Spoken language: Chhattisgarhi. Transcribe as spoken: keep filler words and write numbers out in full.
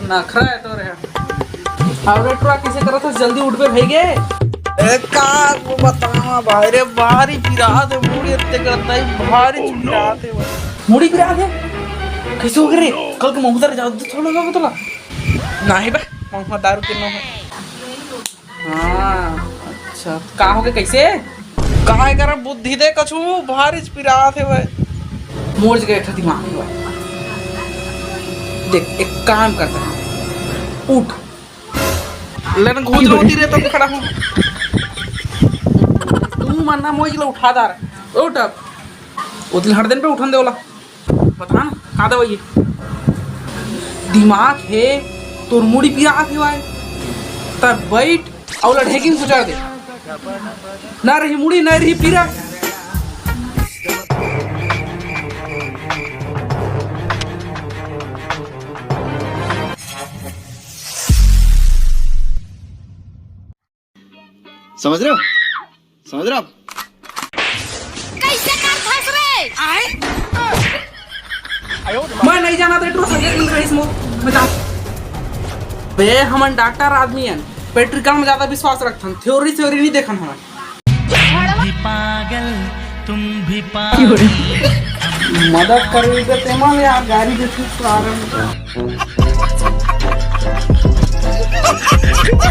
नखरा हे तोर हे। अउ रे टुरा, कइसे करत हस? जल्दी उठ बे भइगे। ए, का बतावं भाई रे, भारी पिरात हे मुड़ी, अत्ते करत हे, भारी पिरात हे भाई। मुड़ी पिरात हे? कइसे होगे रे? कल के महुआ दारू जादा थोड़ा लगा तोला? नहीं बे, महुआ दारू के नोहे। हाँ, अच्छा, का होगे, कइसे? काय करंव, बुद्धि दे कछु, भारीच पिरात हे भाई। मोर जगह एक ठो दिमाग हे भाई। देख, एक काम करथन, उठ। ले ना, घूम रे, तो खड़ा हूँ। तू मन ना मोर ला उठा दार। उठ अब। ओती ला हट देन बे, उठन दे ओला। बता ना, का दवाई हे? दिमाग हे, तोर मुड़ी पिरात हे भाई। त बइठ, अउ ओला ढेंकी म कुचर दे। ना रही मुड़ी, ना रही पीरा। समझ रहे हो? समझ रहे हो आप? कइसे करथस रे? मैं नइ जानत रे, टुरा संगे मिल रहिस मोर, मैं जान। बे, हमन डॉक्टर आदमी हन, practical म जादा विश्वास रखथन, theory theory नइ देखन हमन। भी पागल, तुम भी पागल। मदद करबे त तेमन यार गाड़ी देथे सारन।